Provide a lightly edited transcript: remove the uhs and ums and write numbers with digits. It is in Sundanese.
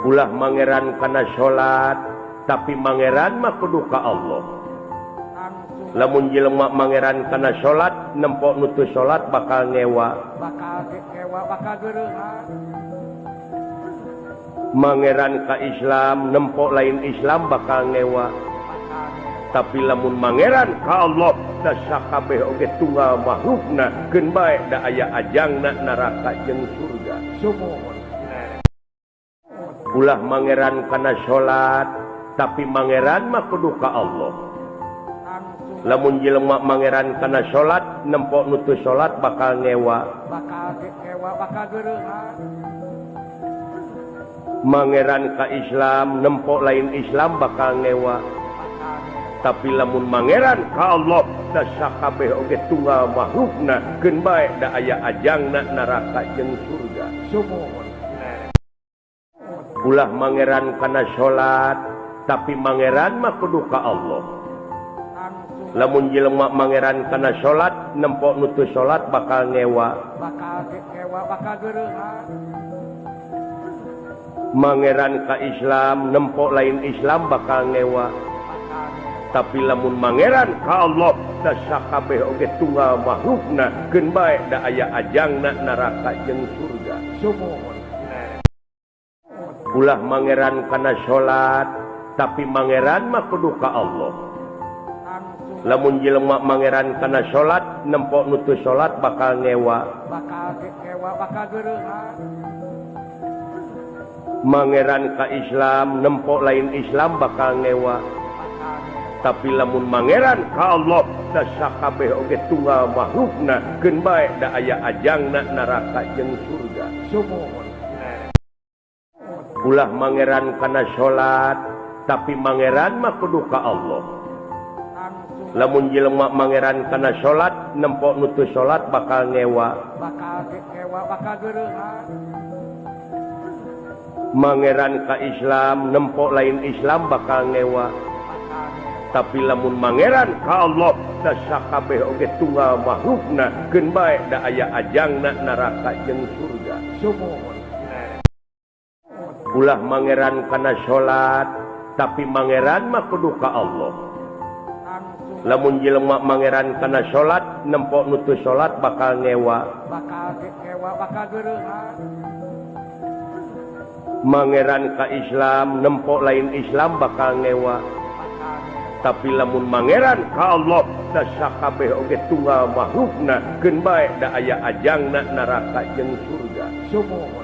Ulah mangeran kana salat tapi mangeran mah kudu ka Allah. Lamun jelema mangeran kana salat nempok nu teu salat bakal ngewa, bakal ngewa, bakal geureuhan. Mangeran ka Islam nempok lain Islam bakal ngewa. Tapi lamun mangeran ka Allah da sakabeh oge tunggal makhlukna keun bae da aya ajangna neraka jeung surga. Sumuhun. Ulah mangeran kana salat tapi mangeran mah kudu ka Allah. Lamun jelema mangeran kana salat nempok nu teu salat bakal ngewa, bakal ngewa, bakal geureuhan. Mangeran ka Islam nempok lain Islam bakal ngewa. Tapi lamun mangeran ka Allah da sakabeh oge tunggal makhlukna keun bae da aya ajangna neraka jeung surga. Sumuhun. Ulah mangeran kana salat tapi mangeran mah kudu ka Allah. Lamun jelema mangeran kana salat nempok nu teu salat bakal ngewa, bakal ngewa, bakal geureuhan. Mangeran ka Islam nempok lain Islam bakal ngewa. Tapi lamun mangeran ka Allah da sakabeh oge tunggal makhlukna keun bae da aya ajangna neraka jeung surga. Sumuhun. Ulah mangeran kana salat tapi mangeran mah kudu ka Allah. Lamun jelema mangeran kana salat nempok nu teu salat bakal ngewa, bakal ngewa, bakal geureuhan. Mangeran ka Islam nempok lain Islam bakal ngewa. Tapi lamun mangeran ka Allah da sakabeh oge tunggal makhlukna keun bae da aya ajangna neraka jeung surga. Sumuhun. Ulah mangeran kana salat tapi mangeran mah kudu ka Allah. Lamun jelema mangeran kana salat nempok nu teu salat bakal ngewa, bakal ngewa, bakal geureuhan. Mangeran ka Islam nempok lain Islam bakal ngewa. Tapi lamun mangeran ka Allah da sakabeh oge tunggal makhlukna keun bae da aya ajangna neraka jeung surga. Sumuhun. Ulah mangeran kana salat tapi mangeran mah kudu ka Allah. Lamun jelema mangeran kana salat nempok nu teu salat bakal ngewa, bakal ngewa, bakal geureuhan. Mangeran ka Islam nempok lain Islam bakal ngewa. Tapi lamun mangeran ka Allah da sakabeh oge tunggal makhlukna keun bae da aya ajangna neraka jeung surga. Sumuhun.